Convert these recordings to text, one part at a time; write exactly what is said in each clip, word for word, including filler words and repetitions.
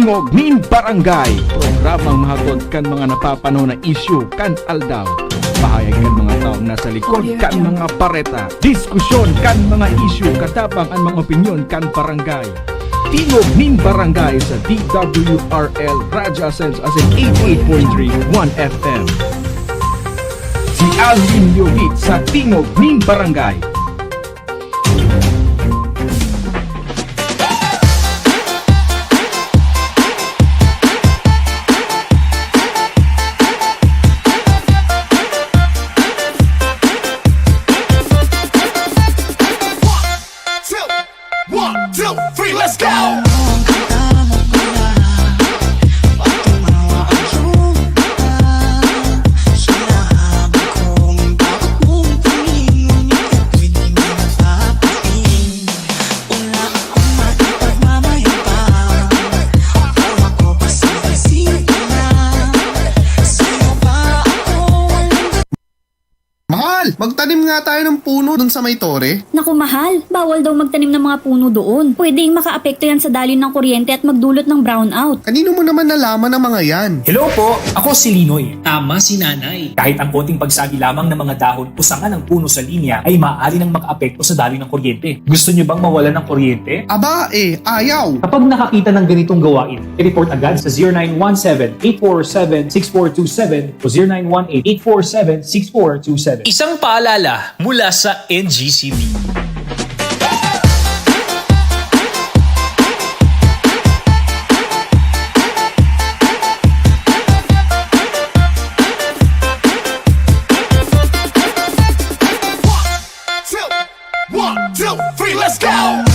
Tingog nin Barangay, programang mahatod kan mga napapano na isyu kan aldaw. Pahayag kan mga taong nasa likod kan mga bareta, diskusyon kan mga isyu, katabang an mga opinyon kan barangay. Tingog nin Barangay sa D W R L Radyo Asenso asin eighty-eight point three One F M. Si Alvin Yovit sa Tingog nin Barangay. One, two, three, let's go! Mahal, magtanim nga tayo ng puno dun sa may tore. Naku, mahal, bawal daw magtanim ng mga puno doon. Pwedeng makaapekto yan sa daloy ng kuryente at magdulot ng brownout. Kanino mo naman nalaman ang mga yan? Hello po, ako si Linoy. Tama si Nanay. Kahit ang konting pagsagi lamang ng mga dahon o sanga ng puno sa linya ay maaari nang makaapekto sa daloy ng kuryente. Gusto niyo bang mawalan ng kuryente? Aba eh, ayaw! Kapag nakakita ng ganitong gawain, i-report agad sa zero nine one seven, eight four seven, six four two seven o zero nine one eight, eight four seven, six four two seven. Isang paalala mula sa N G C B. One, two, three, let's go!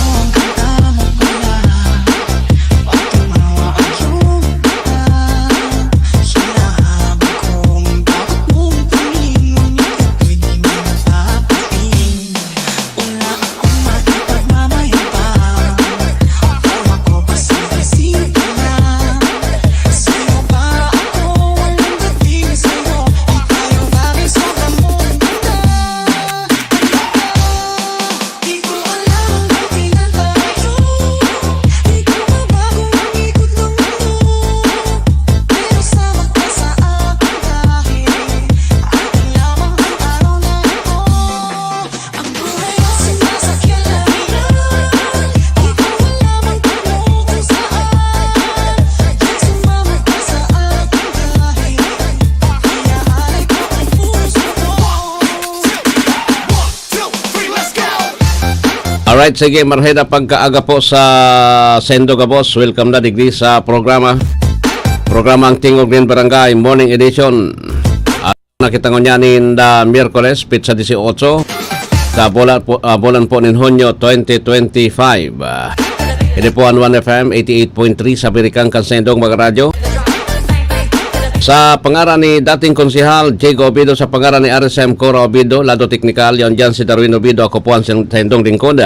Alright, sige, marhay na pagkaaga po sa Sendo Gabos. Welcome na digdi sa programa. Programa ang Tingog nin Barangay Morning Edition. At nakita ko niya nin the Miyerkules, pitsa dieciocho. Sa bulan po, ah, bulan po nin Hunyo twenty twenty-five. Ah, ini po ang One F M eighty-eight point three sa Birikang kan Sendong mga radyo. Sa pangaran ni dating konsehal Jay Obido, sa pangaran ni R S M Cora Obido, lado teknikal, yan dyan si Darwin Obido, ako po ang sen- sendong lingkod.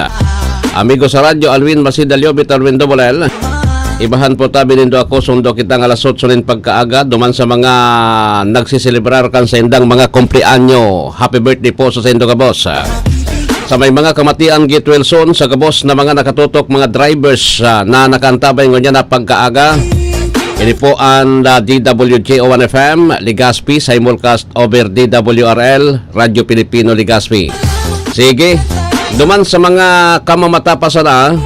Amigo sa radyo, Alwin Masida Liobit, Alwin Dobolel. Ibahan po tabi nindo ako, sundo kita ng alas otso nin pagkaaga, duman sa mga nagsiselebrar kan sa indang mga kumpleanyo. Happy birthday po sa sendo gabos. Sa may mga kamatian, get well soon sa gabos na mga nakatutok, mga drivers, ah, na nakaantabay ngunyan na pagkaaga. Ini po ang, ah, D W J O one F M, Legazpi, simulcast over D W R L, Radyo Pilipino, Legazpi. Sige, duman sa mga kamamatapasan na,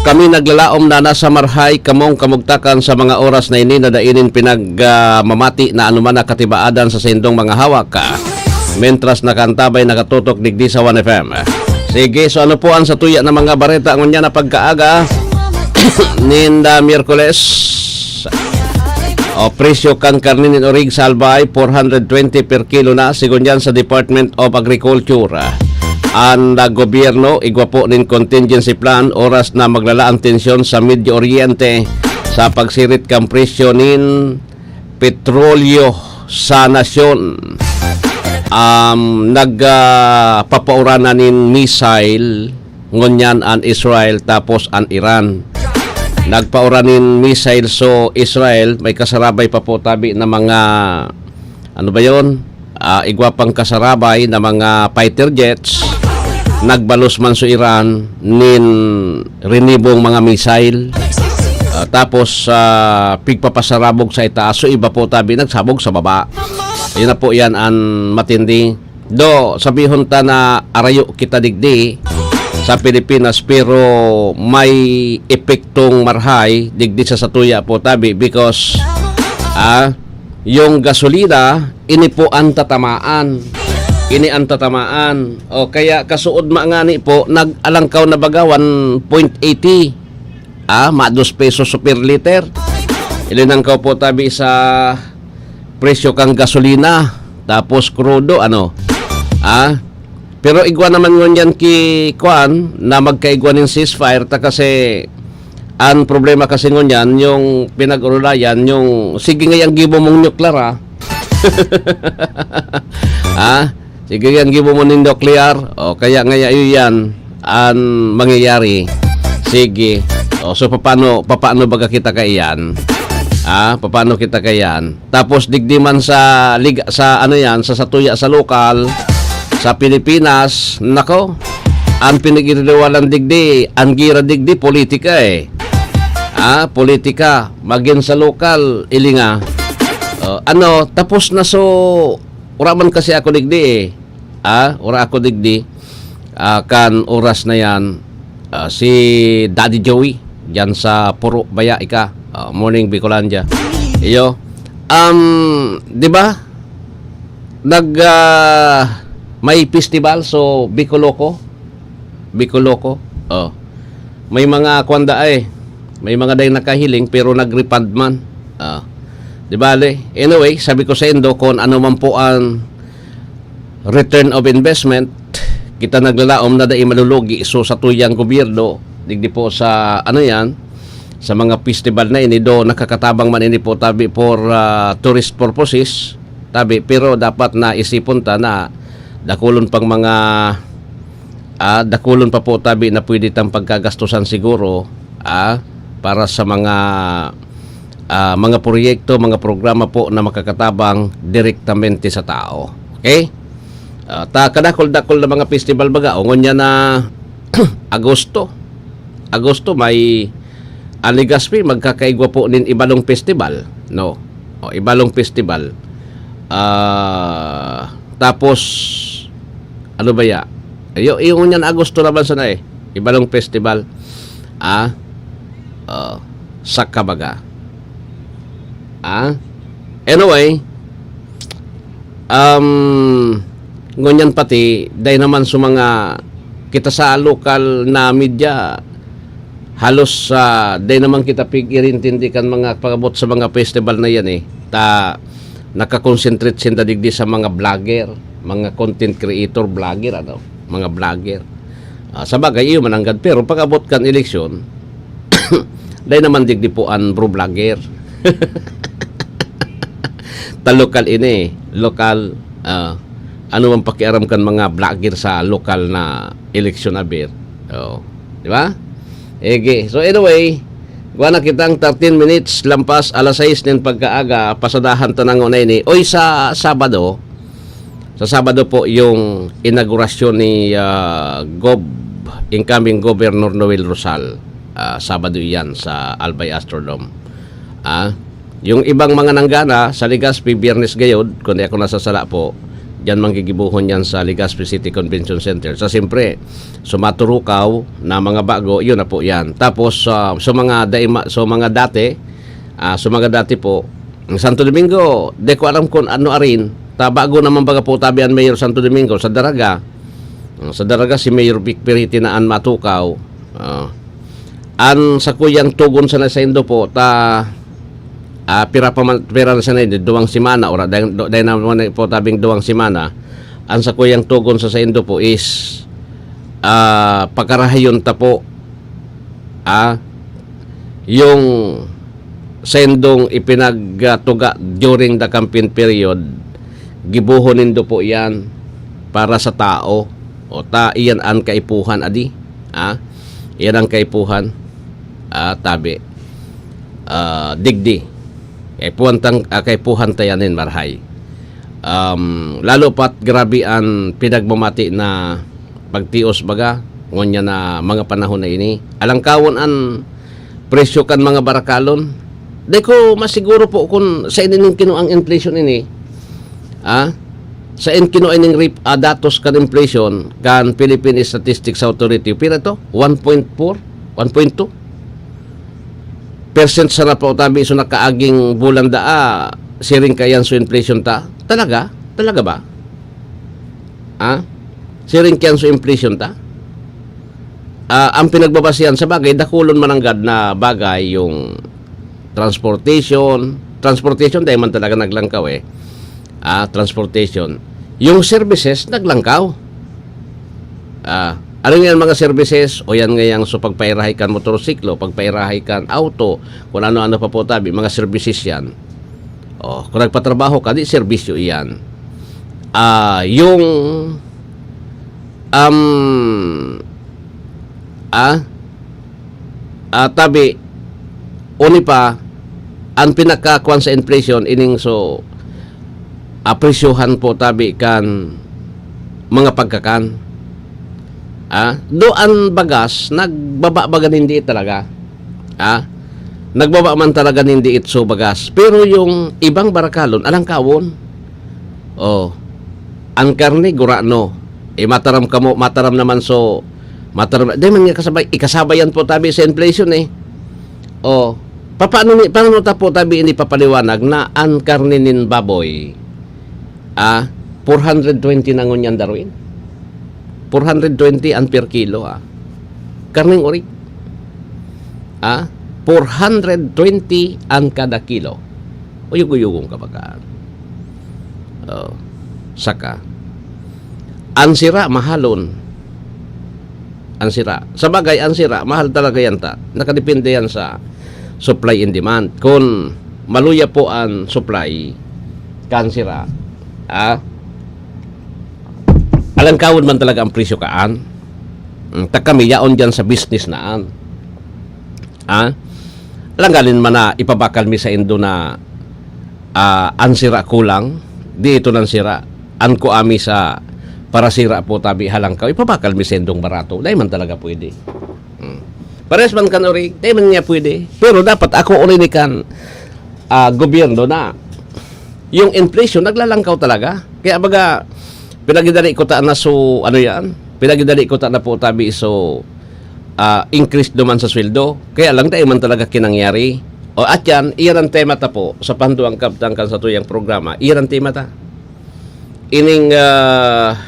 kami naglalaom na nasa marhay kamong kamugtakan sa mga oras na ini na dainin pinagmamati na anuman na katibaadan sa sendong mga hawak. Mentras nakaantabay, nakatutok digdi sa One F M. Sige, so ano po ang satuya ng mga bareta ngunyan na pagkaaga? Ninda Miyerkules. O, presyo kan karne nin orig sa Albay, four hundred twenty per kilo na, sigon yan sa Department of Agriculture. Ang, ah, gobyerno, igwa po nin contingency plan, oras na maglala ang tensyon sa Medio Oriente sa pagsirit kan presyo nin petrolyo sa nasyon. Um, nag, ah, papauranan nin missile ngunyan an Israel tapos an Iran. Nagpaura nin missile so Israel, may kasarabay pa po tabi na mga, ano ba yon? Ah, igwa pang kasarabay na mga fighter jets. Nagbalos man so Iran nin rinibong mga missile. Tapos, ah, pigpapasarabog sa itaas, so iba po tabi nagsabog sa baba. Yun na po yan an matindi. Do, sabihon ta na arayo kita digdi sa Pilipinas, pero may epektong marhay digdi sa satuya po tabi because, ah, yung gasolina, ini po ang tatamaan. Ini ang tatamaan. O kaya kasuod ma ngani po, nag-alangkaw na baga one point eighty. Ah, ma dos pesos so per liter. Ilinangkaw po tabi sa presyo kang gasolina, tapos krudo, ano. Ah, pero igwa naman ngunyan ki kuan na magkaigwa nin ceasefire ta kasi ang problema kasi ngunyan yung pinag-urulayan yung sige nga yang gibo mong nuklear, ah. Ah, sige yang gibo mo nin nuklear o kaya ngaya yan ang mangyayari. Sige. O, so paano paano baga kita kaiyan? Ah, paano kita kaiyan? Tapos digdi man sa lig- sa ano yan, sa satuya sa lokal sa Pilipinas, nako. Ang pinagiriwalan digdi, ang gira digdi politika eh. Ah, politika, magin sa lokal, ilinga. O, ano, tapos na so, ura man kasi ako digdi eh. Ah, ura ako digdi. Ah, kan oras na yan, ah, si Daddy Joey, dyan sa Puro Baya Ika. Ah, morning, Bicolandia. Iyo. Um, di ba? Nag, ah, may festival, so Bicoloco. Bicoloco. Oh. May mga kwanda ay. May mga day nakahiling pero nag-refund man. Ah. Di bale? Anyway, sabi ko sa indo, kung ano man po ang return of investment, kita naglalaom na dai malulugi. So, sa tuyang gobyerno, digdi po sa, ano yan, sa mga festival na ini, do nakakatabang man ini po tabi for ah, tourist purposes, tabi, pero dapat na isipon ta na dakulon pang mga ah, dakulon pa po tabi na pwede tang pagkagastusan siguro ah, para sa mga ah, mga proyekto, mga programa po na makakatabang direktamente sa tao. Okay? Ah, ta kadakol-dakol na mga festival baga, o ngunyan na Agosto. Agosto may ang Legazpi magkakaigwa po nin Ibalong Festival, no? O, Ibalong Festival. Ah, tapos ano ba ya? Ayo, yung ngunyan Agosto naman sana eh. Ibalong Festival. Ah, uh, sa Kabaga. Ah, anyway, um, ngunyan pati, dahil naman sa mga kita sa lokal na media, halos uh, dahil naman kita pig-irintindi kan mga pagabot sa mga festival na yan eh. Ta, nakakonsentrate sinda digdi sa mga vlogger, mga content creator, vlogger, ano, mga vlogger. Ah, sa bagay, iyo mananggad, pero pag-abot kan eleksyon, dai naman digdi po an bro vlogger. Ta lokal ini, lokal, ah, ano man pakiaram kan mga vlogger sa lokal na eleksyon aber. Oh, di ba? Ege. So anyway, kuha na kitang thirteen minutes lampas alas sais nin pagkaaga, pasadahan ta na ngunyan ini. Oy, sa Sabado, sa Sabado po yung inaugurasyon ni ah, Gob, incoming Governor Noel Rosal. Ah, Sabado iyan sa Albay Astrodome. Ah, yung ibang mga nanggana sa Legazpi, Biyernes gayod, kung di ako nasasala po, diyan manggigibuhon yan sa Legazpi City Convention Center. Sa siyempre, sumaturukaw na mga bago, yun na po yan. Tapos, ah, sa mga daima, sa mga dati, ah, sa mga dati po, ang Santo Domingo, di ko alam kung ano arin, ta bago naman baga po tabi ang Mayor Santo Domingo sa Daraga. Ah, sa Daraga, si Mayor Vic Perite na an matukaw. Ah, an sakuyang tugon sana saindo po, ta, ah, pira pa man, pira na sana ini, duwang semana, ora dai, dai naman po tabing duwang semana. An sakuyang tugon sa saindo po is, ah, pagkarahayon ta po, ah, yung saindong ipinagtuga during the campaign period, gibohon nindo po iyan para sa tao. O ta, iyan an kaipuhan, adi. Ah, iyan ang kaipuhan. Ah, tabi. Ah, digdi. Kaipuhan tang, ah, kaipuhan ta yan nin marhay. Um, lalo pat grabe an pinagmamati na pagtios baga, ngunyan na mga panahon na ini. Alangkawon an presyo kan mga barakalon. Di ko masiguro po kung sa ining kinuang inflation ini, ah, sa in kinuha ining rip-, ah, datos kan inflation kan Philippine Statistics Authority. Pira to? One point four? One point two? Percent sana po tabi so nakaaging bulan daa, siring kayan so inflation ta? Talaga? Talaga ba? Ah? Siring kayan so inflation ta? Ah, ang pinagbabasihan, sa bagay, dakulon mananggad na bagay yung transportation. Transportation, dahil man talaga naglangkaw eh. Ah, transportation. Yung services, naglangkaw. Ah, ano yan mga services? O yan nga yang so pagpairahay kan motorsiklo, pagpairahay kan auto, kung ano-ano pa po tabi, mga services yan. Oh, kung nagpatrabaho ka, di serbisyo iyan. Ah, yung, um, ah, ah, tabi, uni pa, ang pinakakuan sa inflation, ining so, ah, presyohan po tabi kan mga pagkakan. Ah, do an bagas, nagbaba baga nin diit talaga. Ah, nagbaba man talaga nin diit so bagas. Pero yung ibang barakalon, alangkawon. Oh, ang karne, gurano. Eh, mataram kamo, mataram naman so, mataram, di man nga kasabay, ikasabay yan po tabi sa inflation eh. Oh, papaano ni, paano ta po tabi ini papaliwanag na ang karne nin baboy, ah, four hundred twenty na ngunyan, Darwin? Four hundred twenty ang per kilo, ah. Karneng orig. Ah, four hundred twenty ang kada kilo. Uyog-uyogong kabagaan. Oh, saka, ang sira, mahalon. Ang sira. Sa bagay, ang sira, mahal talaga yan ta. Nakadepende yan sa supply and demand. Kung maluya po ang supply, kan sira, ah, alangkawon man talaga ang presyo kaan. Mm, ta kami, yaon dyan sa business na an. Ah, alanganin man na ipabakal mi sa indo na, ah, ang sira kulang, di ito nang sira. An ko ami sa parasira po tabi halangkaw, ipabakal mi sa indong barato. Dahil man talaga pwede. Hmm. Pares man kan orig, dahil man niya pwede. Pero dapat ako uli ni kan, ah, gobyerno na yung inflation naglalangkaw talaga. Kaya baga, pinagidali ko ta na so, ano yan? Pinagidali ko ta na po tabi so, ah, increase duman sa sweldo. Kaya lang, dahil man talaga kinangyari. O at yan, iyan ang tema ta po sa panduang kabtang kan sa tuyang programa. Iyan ang tema ta. Ining, ah,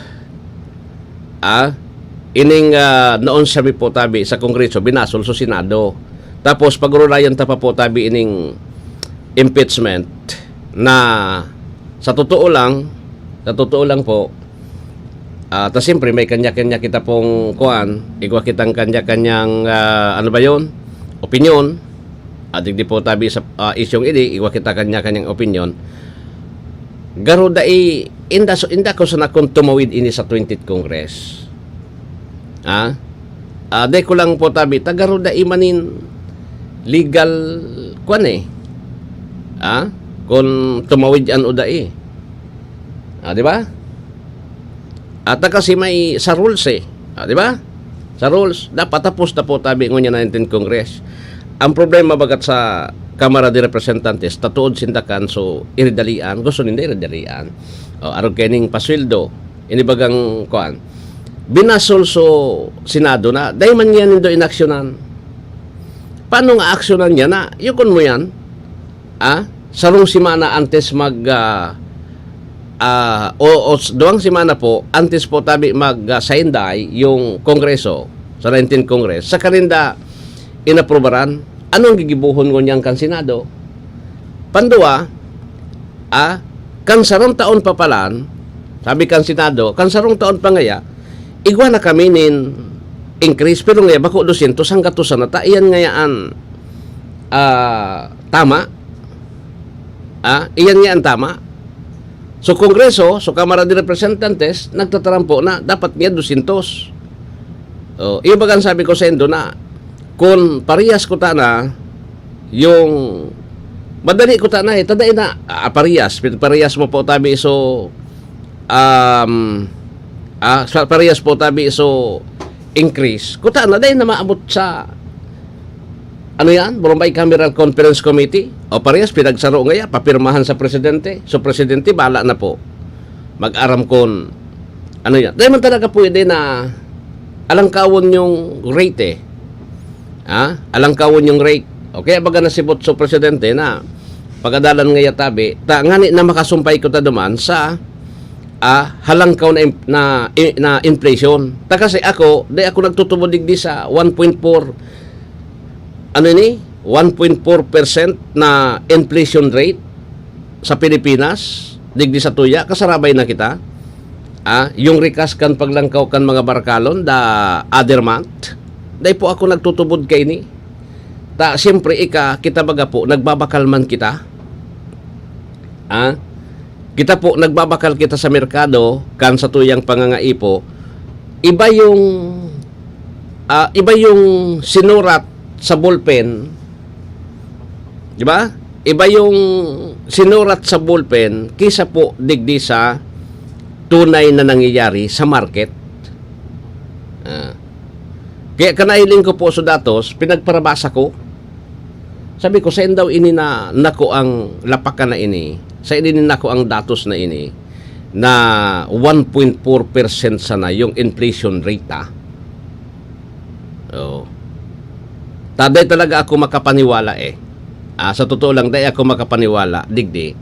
ah, ining, ah, noon sabi po tabi sa Kongreso, binasol sa Senado. Tapos, pag-urulayan ta pa po tabi ining impeachment na sa totoo lang, sa totoo lang po, ah, ta siyempre may kanya-kanya kita pong kuan, igwa kitang kanya-kanyang, ah, ano ba yon? Opinyon. At digdi po tabi sa, ah, isyong ini, igwa kita kanya-kanyang opinyon. Garo dai, inda, so, inda ko sana kung tumawid ini sa twentieth Congress. Ah? Ah, dai ko lang po tabi, ta garo dai manin legal, kwan eh. Ah? Kung tumawid yan o dai. Ah, di ba? At kasi may sa rules eh. Ah, di ba? Sa rules, dapat tapos na po tabi ngunyan na twentieth Congress. Ang problema bagat sa Kamara de Representantes, tatuod sinda kan, so, iridalian, gusto ninda iridalian. O, arog kaining pasweldo, inibagang, kuan, binasol so Senado na, dai man yan nindo inaksyonan. Paano nga aksyonan niya na? Yukon mo yan? Ah, sarong semana antes mag, ah, ah, o, o s-, duwang semana po, antes po tabi mag, ah, sign die yung Kongreso, sa nineteenth Congress, sa kaninda inaprubaran. Ano ang gigibuhon ngunyan kan Senado? Pandua, ah, kan sarong taon pa palan, sabi kan Senado, kan sarong taon pa ngaya, igwa na kami nin increase, pero ngaya bako dosyentos, hanggatos na ta. Iyan ngaya an, ah, tama. Ah, iyan ngaya an tama. So, Kongreso, so, Kamara de Representantes, nagtatarampo na dapat niya dosyentos. Oh, iyo bagang sabi ko sa indo na, kung parehas ko ta na, yung madali ko ta na eh, ta dai na, ah, parehas, parehas mo po tabi so, um, ah, sa parehas po tabi so increase. Kuta na, dai na maabot sa ano yan, Bombay Cameral Conference Committee, o parehas, pinagsaro ngaya, papirmahan sa presidente. So, presidente, bala na po. Mag-aram kon ano yan. Dahil man talaga pwede na alangkawon yung rate eh. Ha? Alangkawon yung rate. O kaya baga nasibot sa presidente na pagadalan ngaya tabi, ta ngani na makasumpay ko ta duman sa ah, halangkaw na, im- na, i- na inflation. Ta kasi ako, di ako nagtutubod digdi sa one point four, ano ini? One point four percent na inflation rate sa Pilipinas, digdi sa tuya, kasarabay na kita. Ah, yung rikas kan paglangkaw kan mga barakalon, the other month, dai po ako nagtutubod kaini. Ta, siyempre, ika, kita baga po, nagbabakal man kita. Ah, kita po, nagbabakal kita sa merkado, kan sa tuyang pangangaipo, iba yung, ah, iba yung sinurat sa ballpen, di ba? Iba yung sinurat sa ballpen kisa po digdi sa tunay na nangyayari sa market. Ah. Kaya kanahiling ko po sa datos, pinagparabasa ko. Sabi ko, "Sain daw ini na nako ang lapakan na ini? Sain ini nako ang datos na ini na one point four percent sana yung inflation rate, ah?" Oh. Taday talaga ako makapaniwala eh. Ah, sa totoo lang, dai ako makapaniwala, digdi,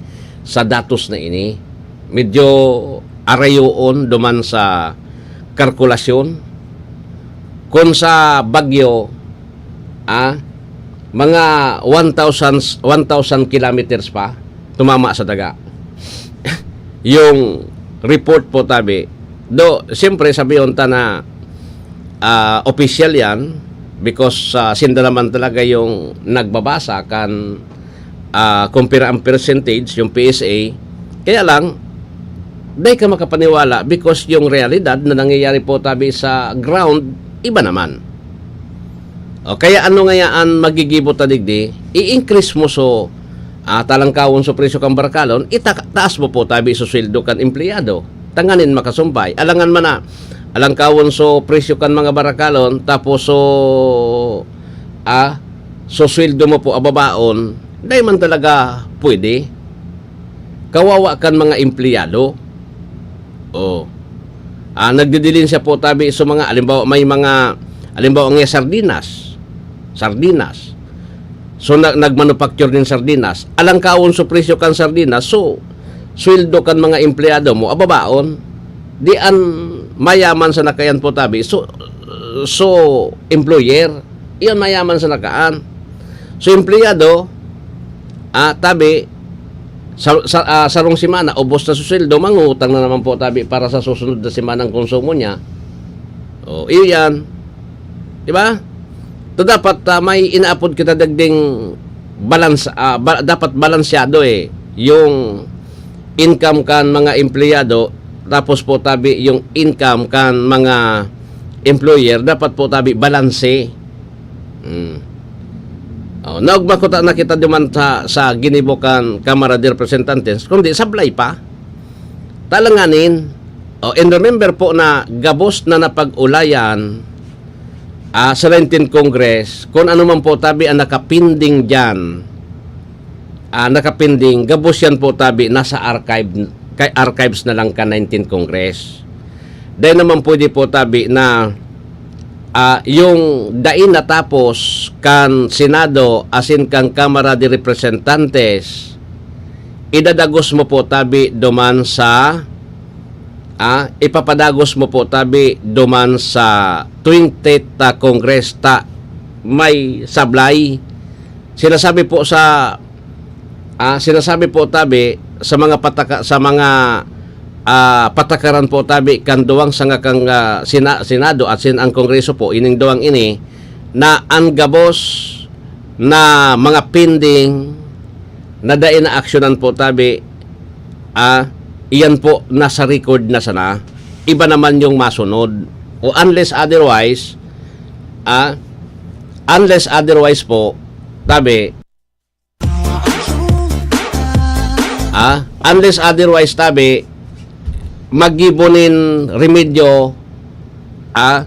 sa datos na ini. Medyo arayoon duman sa kalkulasyon. Kung sa Baguio, ah, mga one thousand, one thousand kilometers pa, tumama sa daga. Yung report po tabi, do, siyempre, sabihon ta na, ah, opisyal yan because, ah, sinda naman talaga yung nagbabasa kan, ah, kung pira ang percentage, yung P S A. Kaya lang, dai ka makapaniwala because yung realidad na nangyayari po tabi sa ground, iba naman. O kaya ano ngaya an magigibo ta digdi? I-increase mo so, ah, talangkawon so presyo kan barakalon, itaka-, taas mo po tabi so sweldo kan empleyado. Tanganing makasumpay. Alangan man na, alangkawon so presyo kan mga barakalon, tapos so, ah, so sweldo mo po ababaon, dai man talaga pwede. Kawawa kan mga empleyado. Oh. Ah, nagdidilin siya po tabi sa mga, alimbawa, may mga, alimbawa, nga sardinas. Sardinas. So, na, nagmanufacture nin sardinas. Alangkawon so presyo kan sardinas. So, sweldo kan mga empleyado mo, ababaon. Di an mayaman sa nakayan po tabi. So, so employer, iyan mayaman sa nakaan. So, empleyado, ah, tabi, sa, sa, ah, sarong semana, ubos na so sweldo, mangutang na naman po, tabi, para sa susunod na semanang konsumo niya. O, iyo yan. Di ba? Ito dapat, ah, may inaapod kita dagding balance, ah, ba-, dapat balansyado eh. Yung income kan mga empleyado, tapos po tabi yung income kan mga employer, dapat po tabi balanse. Hmm. Oh, naugma ko ta na kita duman sa, sa ginibo kan Kamara de Representantes, kundi sablay pa. Talanganin. Oh, and remember po na gabos na napag-ulayan, ah, sa nineteenth Congress, kung ano man po tabi ang nakapinding diyan, ah, nakapinding, gabos yan po tabi, nasa archive, kay archives na lang kan nineteenth Congress. Dahil naman pwede po tabi na, ah, yung dai natapos kan Senado asin kan Kamara de Representantes, idadagos mo po tabi duman sa, ah, ipapadagos mo po tabi duman sa twentieth Congress ta may sablay. Sinasabi po sa, ah, sinasabi po tabi sa mga pataka-, sa mga, ah, patakaran po tabi kan duwang sanga kang, ah, Sina-, Senado asin ang Kongreso po, ining duwang ini, na ang gabos na mga pending na dai naaksyonan po tabi, ah, iyan po nasa record na sana. Iba naman yung masunod. O unless otherwise, ah, unless otherwise po, tabi, ah, unless otherwise, tabi, maggibo nin remedyo, ah,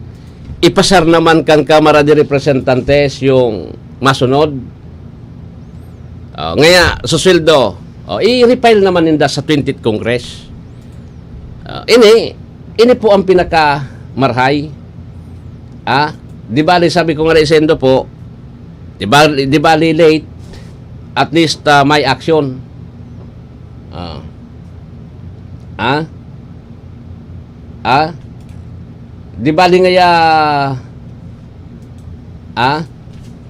ipasar naman kan Kamara de Representantes yung masunod. Ah, ngaya, susweldo, oh, i-refile naman ninda sa twentieth Congress. Ah, ini, ini po ang pinakamarhay. Ah, di bali, sabi ko nga sa indo po, di bali, di bali late, at least, ah, may action. Ah. Ah? Ah? Di bali ngaya, ah?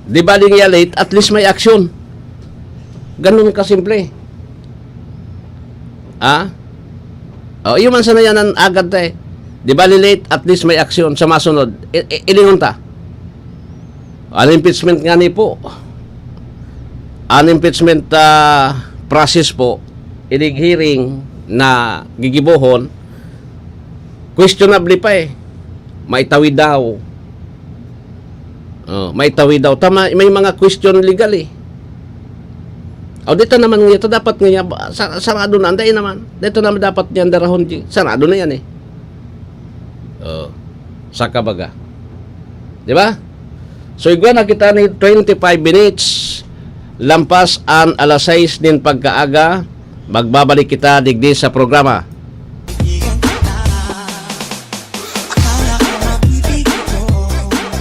Di bali ngaya late, at least may action. Ganun kasimple. Ah? O, iyo man sana yan ang agad ta eh. Di bali late, at least may action sa masunod. I- i- ilingon ta. An impeachment nga ni po, an impeachment, ah, process po, inig hearing na gigibohon, questionable pa eh. Maitawid daw. Oh, maitawid daw. Tama, may mga question legal eh. O, dito naman nga, ito dapat nga, sa, sarado na, anday naman. Dito naman dapat niya darahon, di- sarado na yan eh. Oh, saka baga. Di ba? So, igwa na kita ni twenty-five minutes. Lampas an alas sais nin pagkaaga, magbabalik kita digdi sa programa.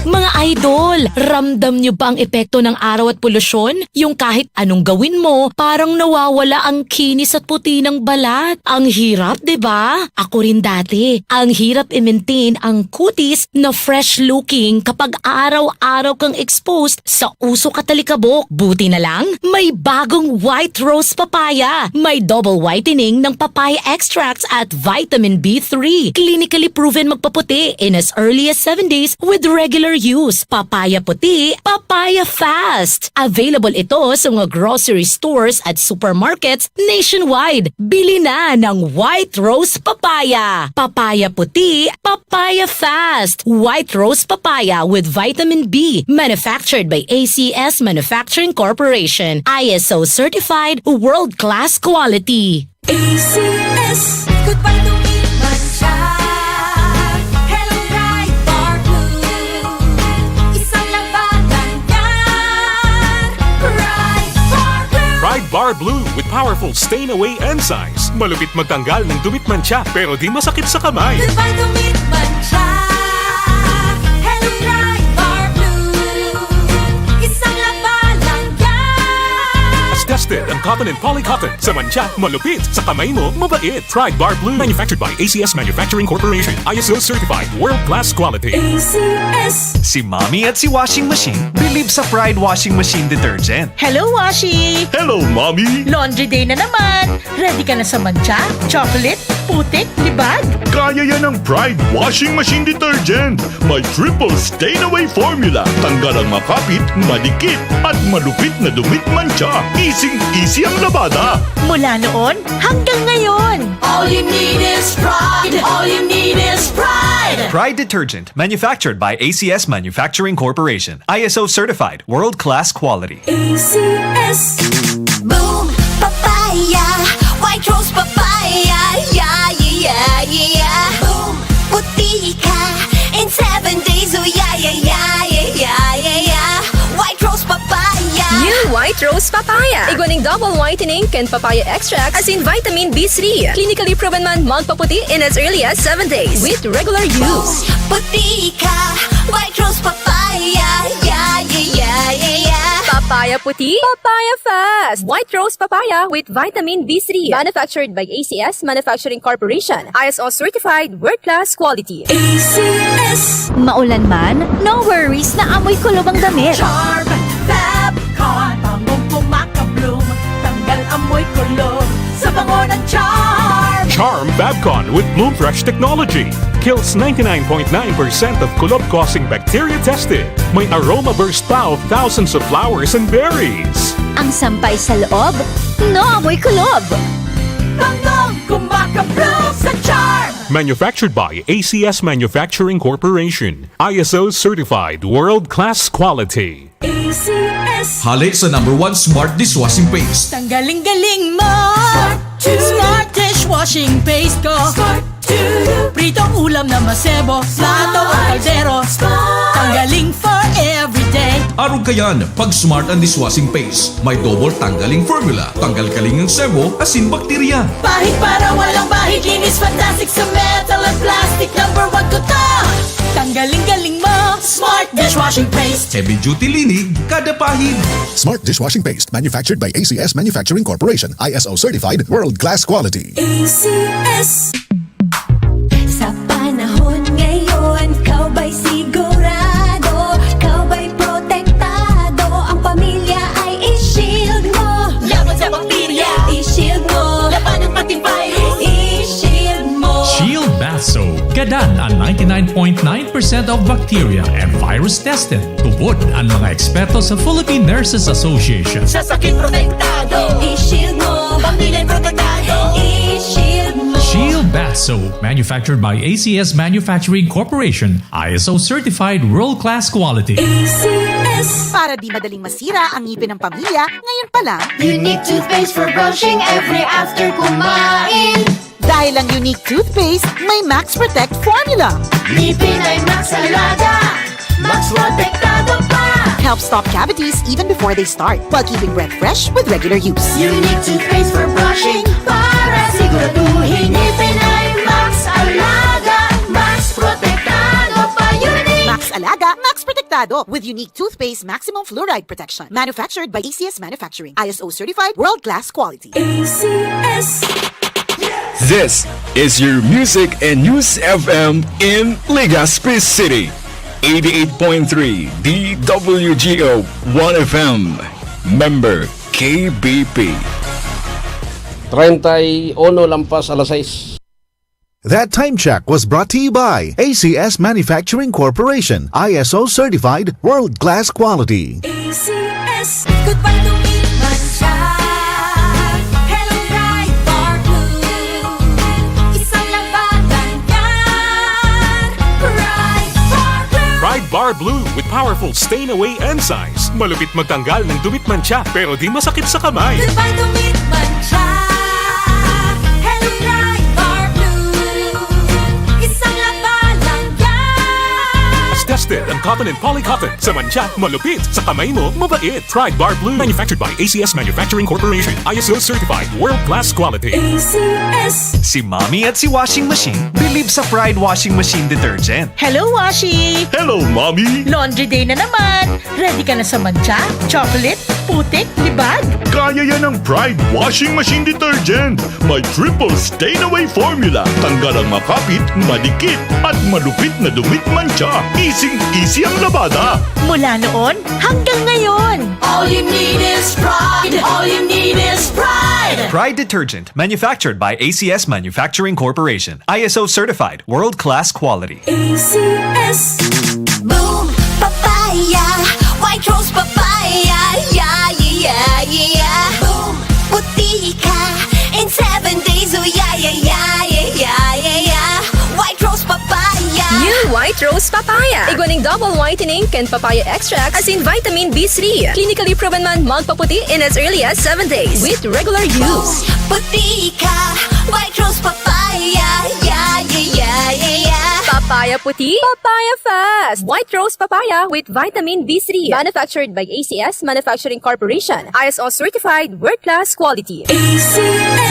Mga idol, ramdam nyo ba ang epekto ng araw at polusyon? Yung kahit anong gawin mo, parang nawawala ang kinis at puti ng balat. Ang hirap, di ba? Ako rin dati. Ang hirap i-maintain ang kutis na fresh looking kapag araw-araw kang exposed sa usok at alikabok. Buti na lang, may bagong White Rose Papaya. May double whitening ng papaya extracts at vitamin B three. Clinically proven magpaputi in as early as seven days with regular use. Papaya puti, papaya fast. Available ito sa mga grocery stores at supermarkets nationwide. Bili na ng White Rose Papaya. Papaya puti, papaya fast. White Rose Papaya with vitamin B. Manufactured by A C S Manufacturing Corporation. I S O certified, world-class quality. A C S. Goodbye to me, mancha. Hello, Pride Bar Blue. Isang labanan yan. Pride Bar Blue. Pride Bar Blue with powerful stain away enzymes. Malupit magtanggal ng dumi at mancha, pero di masakit sa kamay. Goodbye to me, mancha. Hello, Pride Bar Blue. Isang labanan yan. Tested ang cotton and polycotton. Sa mancha, malupit. Sa kamay mo, mabait. Pride Bar Blue. Manufactured by A C S Manufacturing Corporation. I S O certified. World class quality. A C S. Si Mommy at si Washing Machine believe sa Pride Washing Machine Detergent. Hello, Washi! Hello, Mommy! Laundry day na naman! Ready ka na sa mancha, chocolate, putik, libag? Kaya yan ng Pride Washing Machine Detergent. May triple stain away formula. Tanggal ang makapit, madikit, at malupit na dumit mancha. Easing-easy ang labada. Mula noon hanggang ngayon. All you need is pride. All you need is pride. Pride detergent, manufactured by A C S Manufacturing Corporation. I S O certified, world-class quality. A C S. Boom! Papaya! White Rose Papaya! Yeah, yeah, yeah, yeah! Boom! Puti ka in seven days! Oh, yeah, yeah, yeah, yeah, yeah, yeah, yeah! White Rose Papaya! New White Rose Papaya! Igwa ning double whitening kan papaya extract asin vitamin B three. Clinically proven man magpaputi in as early as seven days with regular use. Puti ka! White Rose Papaya! Yeah, yeah, yeah, yeah, yeah! Papaya puti, papaya fast! White Rose Papaya with vitamin B three. Manufactured by A C S Manufacturing Corporation. I S O certified, world-class quality. A C S. Maulan man, no worries na amoy kulob ang damit. Charm Fab Con, bangong kumakabloom, tanggal amoy kulob sa bango ng Charm. Charm Fab Con with Bloom Fresh technology kills ninety-nine point nine percent of kulob-causing bacteria tested. May aroma burst pa of thousands of flowers and berries. Ang sampay sa loob, no amoy kulob. Bangong kumakabloom sa Charm. Manufactured by A C S Manufacturing Corporation. I S O certified, world-class quality. A C S. Hale sa number one smart dishwashing paste. Tanggaling-galing mo! Smart dishwashing paste ko. Pritong ulam na masebo, plato o kaldero. Tanggaling for every day. Arog kayan, pag Smart ang dishwashing paste. May double tanggaling formula. Tanggal kaling ang sebo, asin bakterya. Pahid para walang bahid, linis fantastic sa metal at plastic. Number one ko to. Tanggaling galing mo, Smart dishwashing paste. Heavy duty linig, kada pahid. Smart dishwashing paste, manufactured by A C S Manufacturing Corporation, I S O certified, world class quality. A C S. Sa panahon ngayon, ikaw ba'y sigurado? Ikaw ba'y protektado? Ang pamilya ay i-shield mo. Laban sa bakterya, i-shield mo. Labanan pati virus, i-shield mo. Shield Bath Soap. Gadan ang ninety-nine point nine percent of bacteria and virus tested. Tubod ang mga eksperto sa Philippine Nurses Association. Sa sakit protektado, i-shield mo. Pamilya protektado, i-shield mo. Shield Bath Soap, manufactured by A C S Manufacturing Corporation, I S O certified world-class quality. A C S. Para di madaling masira ang ngipin ng pamilya, ngayon pa lang. Unique toothpaste for brushing every after kumain. Dahil ang Unique toothpaste may Max Protect formula. Ngipin ay Max Alaga, Max Protektado pa. Help stop cavities even before they start, while keeping breath fresh with regular use. Unique toothpaste for brushing para siguraduhin ngipin ay Max Alaga, Max Protektado pa. Unique. Max Alaga, Max Protektado, with Unique toothpaste maximum fluoride protection. Manufactured by A C S Manufacturing. I S O certified, world-class quality. A C S. This is your music and news F M in Legazpi City. Eighty-eight point three D W G O One F M. Member K B P. Treinta y uno lampas alas sais. That time check was brought to you by A C S Manufacturing Corporation, I S O certified, world-class quality. A C S. Goodbye to meat mancha. Hello, Pride Bar Blue. Isang labanan yan. Pride Bar Blue. Pride Bar Blue with powerful stain away enzymes. Malupit magtanggal ng dumi at mancha, pero di masakit sa kamay. Goodbye to meat mancha. Hello, Pride Bar Blue. Isang labanan yan. Tested ang cotton and polycotton. Sa mancha, malupit. Sa kamay mo, mabait. Pride Bar Blue. Manufactured by A C S Manufacturing Corporation. I S O certified. World class quality. A C S. Si Mommy at si Washing Machine believe sa Pride Washing Machine Detergent. Hello, Washi! Hello, Mommy! Laundry day na naman! Ready ka na sa mancha, chocolate, putik, libag? Kaya yan ng Pride Washing Machine Detergent. May triple stain away formula. Tanggal ang makapit, madikit, at malupit na dumi at mancha. Easing-easy ang labada. Mula noon hanggang ngayon. All you need is Pride. All you need is Pride. Pride Detergent, manufactured by A C S Manufacturing Corporation. I S O certified, world-class quality. A C S. Boom Papaya, White Rose Papaya, yeah, yeah, yeah, yeah. Boom Puti ka in seven days, oh yeah, yeah, yeah, yeah, yeah, yeah, yeah. White Rose Papaya. New White Rose Papaya. Igwa ning double whitening kan papaya extract asin vitamin B three. Clinically proven man magpaputi in as early as seven days with regular use. Puti ka, White Rose Papaya, yeah, yeah, yeah, yeah, yeah. Papaya puti, papaya fast. White Rose Papaya with vitamin B three. Manufactured by A C S Manufacturing Corporation. I S O certified, world-class quality. A C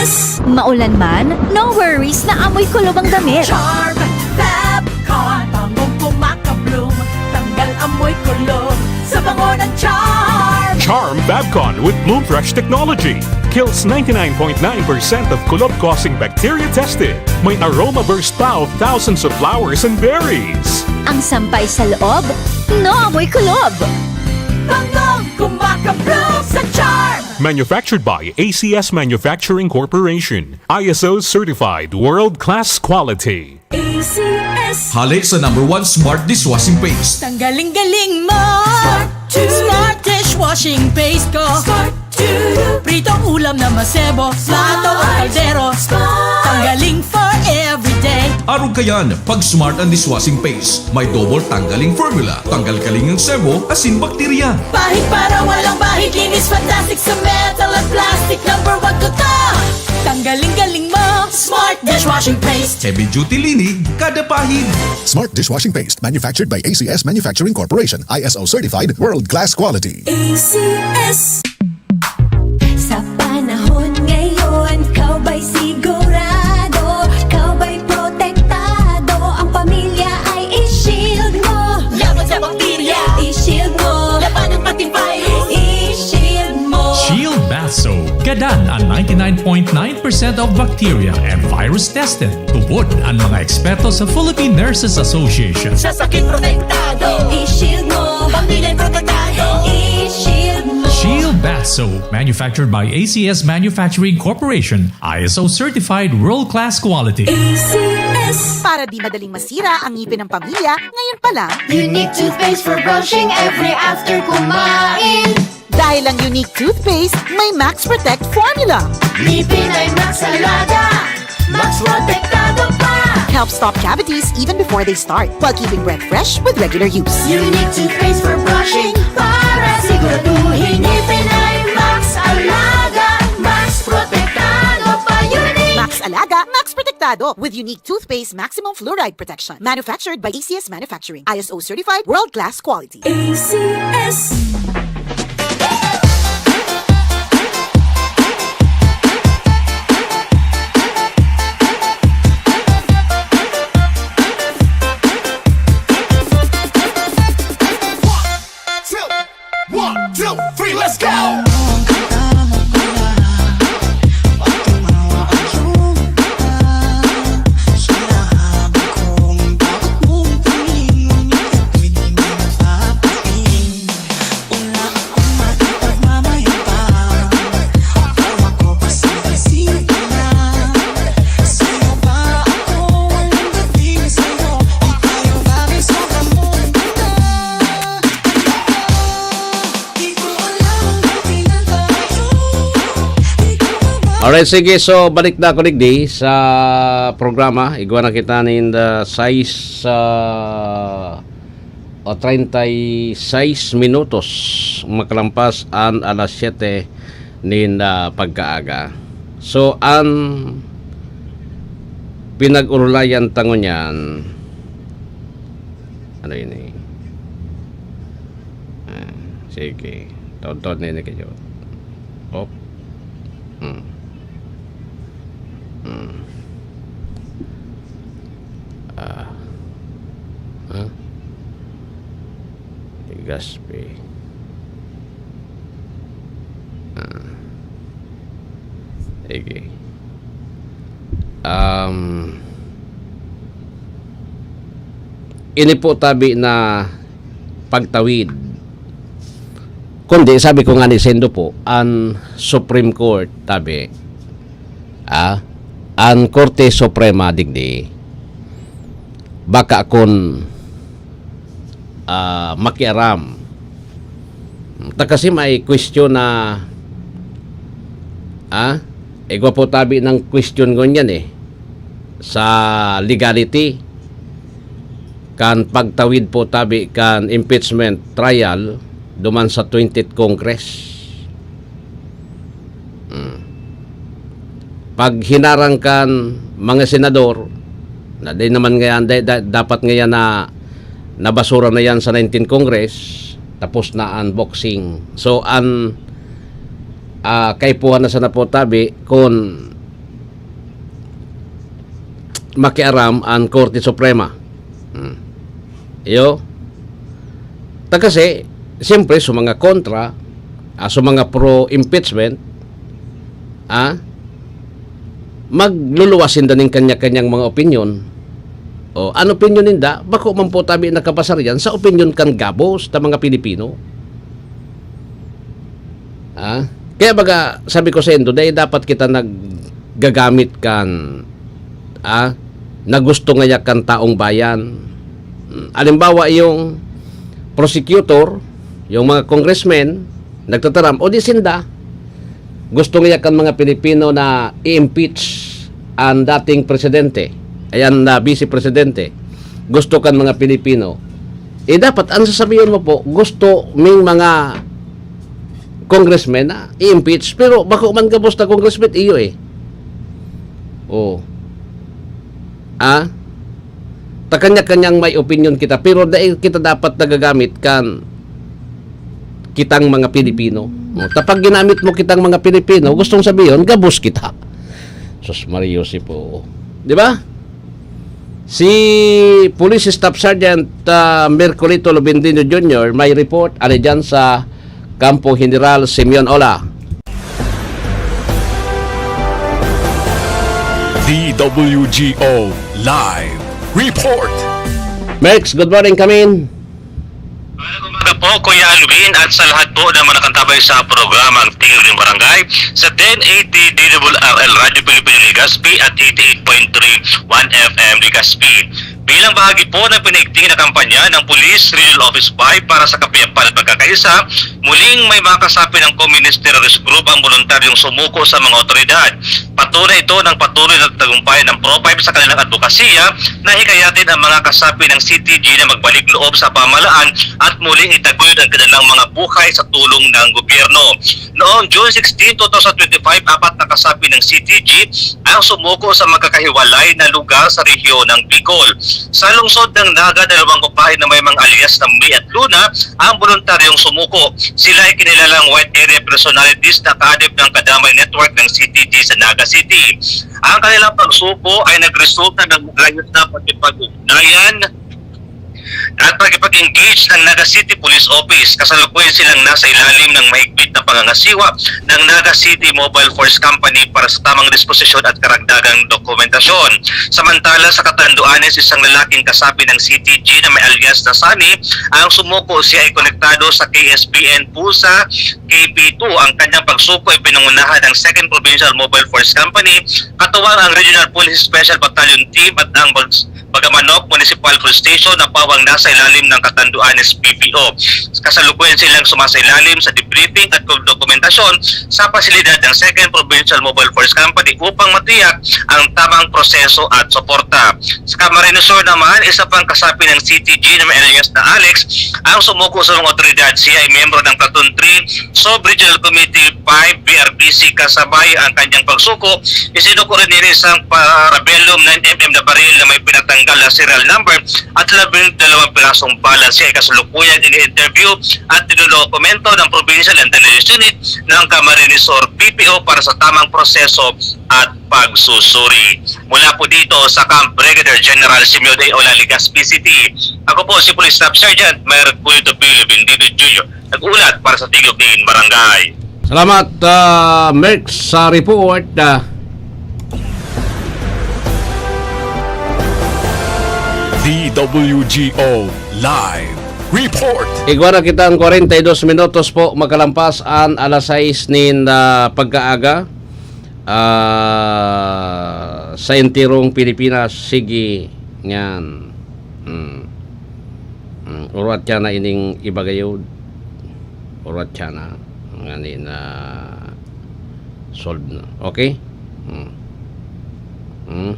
S. Maulan man, no worries na amoy kulob ang damit. Charm Fab Con, bangong kumakabloom, tanggal amoy kulob sa bango ng Charm. Charm Fab Con with Bloom Fresh technology kills ninety-nine point nine percent of kulob-causing bacteria tested. May aroma burst pa of thousands of flowers and berries. Ang sampay sa loob, no amoy kulob. Bangong kumakabloom sa Charm. Manufactured by A C S Manufacturing Corporation. I S O certified, world-class quality. A C S. Hale sa number one smart dishwashing paste. Tanggaling-galing mo. Smart to. Smart dishwashing paste ko. Smart to. Pritong ulam na masebo, plato o kaldero. Smart. Tanggaling for everyday. Arog kayan, pag Smart ang dishwashing paste. May double tanggaling formula. Tanggal kaling ang sebo, asin bakterya. Pahid para walang bahid, linis fantastic sa metal at plastic. Number one ko to. Tanggaling-galing mo. Smart dishwashing Heavy duty linig kada pahid. Smart dishwashing paste, manufactured by A C S Manufacturing Corporation, I S O certified, world class quality. A C S. Sa panahon ngayon, ikaw ba'y sigurado? Ikaw ba'y protektado? Ang pamilya ay i-shield mo. Laban sa bakterya, i-shield mo. Labanan pati virus, i-shield mo. Shield Bath Soap. Gadan an ninety-nine point nine percent of bacteria and virus tested. Tubod an mga eksperto sa Philippine Nurses Association. Sa sakit protektado, i-shield mo. Pamilya protektado, i-shield mo. Shield Bath Soap, manufactured by A C S Manufacturing Corporation, I S O certified world-class quality. A C S. Para di madaling masira ang ngipin ng pamilya, ngayon pa lang. Unique toothpaste for brushing every after kumain. Dahil ang Unique Toothpaste may Max Protect Formula. Ngipin ay Max Alaga, Max Protektado pa. Helps stop cavities even before they start, while keeping breath fresh with regular use. Unique Toothpaste for brushing para siguraduhin ngipin ay Max Alaga, Max Protektado pa. Unique! Max Alaga, Max Protektado with Unique Toothpaste Maximum Fluoride Protection. Manufactured by A C S Manufacturing. I S O certified, world-class quality. A C S. One, two, three, let's go! Alright, sige. So, balik na ako digdi sa programa. Igwa na kita nin the sais, ah, o treinta y seis minutos makalampas an alas siyete nin, ah, pagkaaga. So, an pinag-urulayan ta ngunyan, ano ini? Ah, sige. Taod-taod na ini kayo. Op. Hmm. Hmm. Ah. Ha? Legazpi. Ah. Sige. Um, ini po tabi na pagtawid. Kundi, sabi ko nga ni Sendo po, an Supreme Court, tabi, ah, an Korte Suprema digdi, baka kun, ah, makiaram. Ta kasi may question na, ah, igwa po tabi ng question ngunyan eh, sa legality kan pagtawid po tabi kan impeachment trial duman sa twentieth Congress. Hmm. Pag hinarang kan mga senador, na di naman ngayon, da-, da-, dapat ngayon na nabasura na yan sa nineteenth Congress, tapos na ang boxing. So, an, ah, kaipuhan na sana po tabi kung makiaram ang Korte Suprema. Hmm. Iyo. Ta kasi, siyempre, sa mga kontra, ah, sa mga pro-impeachment, ah, magluluwas sinda ning kanya-kanyang mga opinyon. O, an opinyon ninda, bako man po tabi nakabasar yan sa opinyon kan gabos ta mga Pilipino. Ah? Kaya baga, sabi ko sa indo, dahil dapat kita naggagamit kan, ah, na gusto ngaya kan taong bayan. Hmm, alimbawa, yung prosecutor, yung mga congressmen, nagtataram, o di sinda, gusto ngaya kan mga Pilipino na i-impeach ang dating presidente, ayan na vice presidente, gusto kan mga Pilipino. Eh, dapat, ang sasabihin mo po, gusto ming mga congressmen na i-impeach, pero bako man gabos na congressman, iyo eh. Oh. Ah? Ta kanya-kanyang may opinyon kita, pero dai kita dapat nagagamit kan kitang mga Pilipino. No? Ta pag ginamit mo kitang mga Pilipino, gustong sabihon, gabos kita. Sus Maria Jose po. Di ba? Si Police Staff Sergeant, ah, Mercolito Lubindino Junior may report, ari dyan sa Kampo General Simeon Ola. D W G O Live Report. Merx, good morning, come in. Magandang umaga po, Kuya Alvin, at sa lahat po ng mga nakantabay sa programang Tingog ng Barangay sa ten eighty D W R L Radio Filipino Legazpi at eighty-eight point three one F M Legazpi. Bilang bahagi po ng pinaigting na kampanya ng Police Regional Office five para sa kapayapan at pagkakaisa, muling may mga kasapi ng Communist Terrorist Group ang voluntaryong sumuko sa mga otoridad. Patunay ito ng patuloy na tagumpay ng Pro five sa kanilang adbokasya na hikayatin ang mga kasapi ng C T G na magbalik loob sa pamahalaan at muling itaguyod ang kanilang mga buhay sa tulong ng gobyerno. Noong June sixteen, two thousand twenty-five, apat na kasapi ng C T G ang sumuko sa magkakahiwalay na lugar sa rehiyon ng Bicol. Sa lungsod ng Naga, dalawang babae na may mga alias na May at Luna ang voluntaryong sumuko. Sila ay kinilalang White Area Personalities na kaadip ng Kadamay Network ng C T G sa Naga City. Ang kanilang pagsuko ay nagresulta ng maayos na pakikipag-ugnayan at pakikipag-engage ng Naga City Police Office. Kasalukuyan silang nasa ilalim ng mahigpit na pangangasiwa ng Naga City Mobile Force Company para sa tamang disposisyon at karagdagang dokumentasyon. Samantala, sa Catanduanes, isang lalaking kasapi ng C T G na may alias na Sunny ang sumuko. Siya ay konektado sa K S P N PUSA K P two. Ang kanyang pagsuko ay pinangunahan ng Second Provincial Mobile Force Company, katuwang ang Regional Police Special Battalion Team at ang Bag- Bagamanok Municipal Police Station na pawang nasa ilalim ng Catanduanes P P O. Kasalukuyan silang sumasailalim sa debriefing at dokumentasyon sa pasilidad ng Second Provincial Mobile Force Company upang matiyak ang tamang proseso at suporta. Sa Camarines Sur naman, isa pang kasapi ng C T G na may alias na Alex ang sumuko sa mga otoridad. Siya ay miyembro ng Platoon three Sub-Regional Committee five B R P C. Kasabay ang kanyang pagsuko, isinuko rin nila isang Parabellum nine M M na baril na may pinatanggal na serial number at labing dalawang pirasong bala. Siya ay kasalukuyang ini-interview at dinudokumento ng Provincial Intelligence Unit ng Camarines Sur P P O para sa tamang proseso at pagsusuri. Mula po dito sa Camp Brigadier General Simeon A. Ola, Legazpi City, ako po si Police Staff Sergeant Mercury Topilio Bendito Junior, nag-uulat para sa Tigog nin Barangay. Salamat, ah, Merx, sa report. Ah. D W G O Live Report. Igwa na kita ang kwarenta y dos minutos po makalampas an alas sais nin, ah, pagkaaga. Ah, sa enterong Pilipinas, sige, nyan. Hmm. Hmm. Urat siya na ining iba gayod. Urat siya na. Ngani na solve na. Okay? Hmm. Hmm.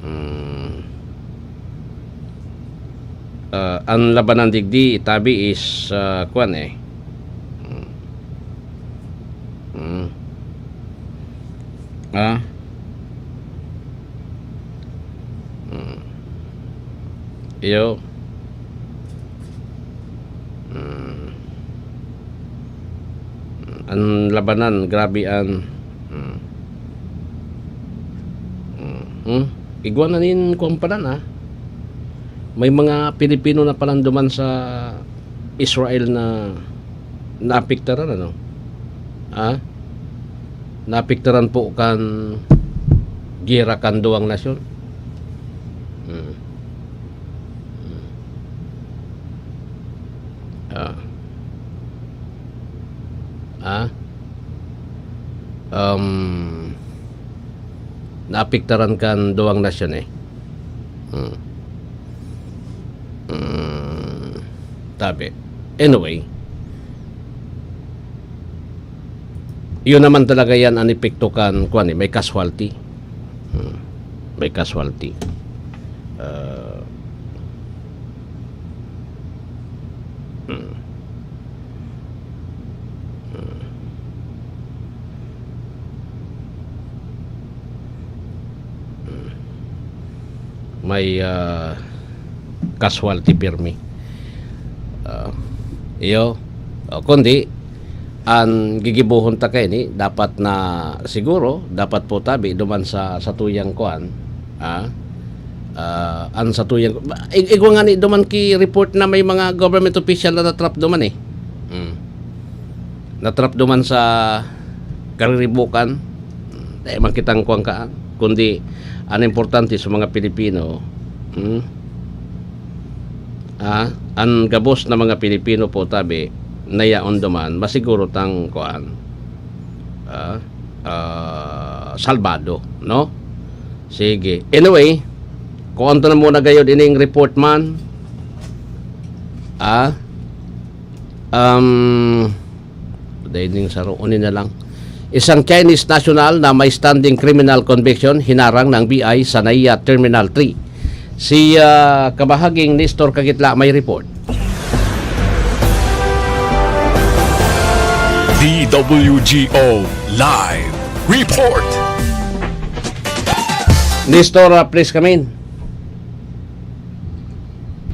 Hmm. Ah, ang labanan digdi, tabi is, ah, kwan eh. Hmm. Hmm. Ah. Hmm. Iyo. Hmm. Ang labanan, grabe an, hmm. Hmm. Hmm. Igwa na nin kwan palan, ah. May mga Pilipino na palan duman sa Israel na naapektaran, ano? Ah? Naapektaran po kan giyera kan duwang nasyon. Hmm. Hmm. Ah. Ah? Um, naapektaran kan duwang nasyon eh. Hmm. Hmm. Tabi. Anyway, yun naman talaga yan ang epekto kan, kwan eh, may casualty. Hmm. May casualty. Ah, hmm. Hmm. may, ah, casualty pirmi. Ah, iyo. O, kundi, an gigibohon ta kaini, dapat na, siguro, dapat po tabi duman sa, sa tuyang kuan, ah, ah, an sa tuyang, ig-, igwa nga ni duman ki report na may mga government official na na-trap duman eh. Hmm. Na-trap duman sa kariribukan. Dai man kitang kuwan kaan, kundi an importante sa mga Pilipino, hmm, ah, an gabos na mga Pilipino po tabi na yaon duman, masiguro tang kuwan, ah, ah, salbado, no? Sige. Anyway, kuwan to na muna gayod ining report man. Ah, um, dahil ning saro, uni na lang. Isang Chinese national na may standing criminal conviction hinarang ng B I sa NAIA Terminal three. Si, ah, Kabahaging Nestor Kagitla may report. D W G O Live Report. Nestor, ah, please come in.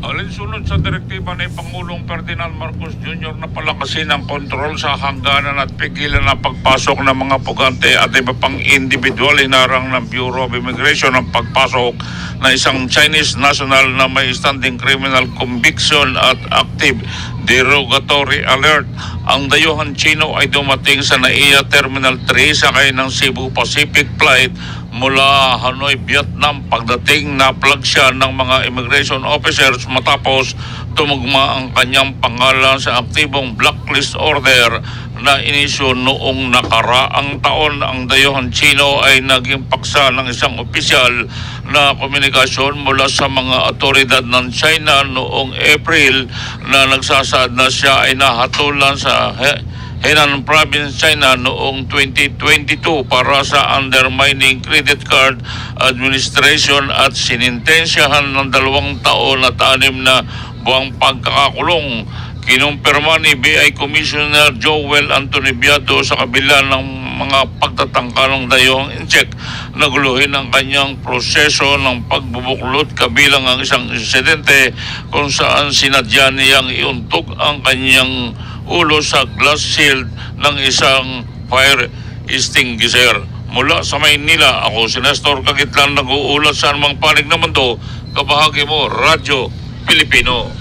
Alinsunod sa direktiba ni Pangulong Ferdinand Marcos Junior na palakasin ang kontrol sa hangganan at pigilan ang pagpasok ng mga pugante at iba pang individual, hinarang ng Bureau of Immigration ang pagpasok na isang Chinese national na may standing criminal conviction at active derogatory alert. Ang dayuhang Chino ay dumating sa NAIA Terminal three sakay ng Cebu Pacific Flight mula Hanoi, Vietnam. Pagdating, na-flag siya ng mga immigration officers matapos tumugma ang kanyang pangalan sa aktibong blacklist order na inisyu noong nakaraang taon. Ang dayuhang Chino ay naging paksa ng isang opisyal na komunikasyon mula sa mga awtoridad ng China noong April na nagsasaad na siya ay nahatulan sa He-, Henan Province, China noong twenty twenty-two para sa undermining credit card administration at sinintensyahan ng dalawang taon at anim na buwang pagkakakulong. Kinumpirma ni B I Commissioner Joel Anthony Biado sa kabila ng mga pagtatangka ng dayuhang Incheck na guluhin ang kanyang proseso ng pagbubuklod kabilang ang isang insidente kung saan sinadya niyang iuntog ang kanyang ulo sa glass shield ng isang fire extinguisher. Mula sa Maynila, ako si Nestor Kagitlan, nag-uulat sa anumang panig ng mundo. Kabahagi mo, Radyo Pilipino.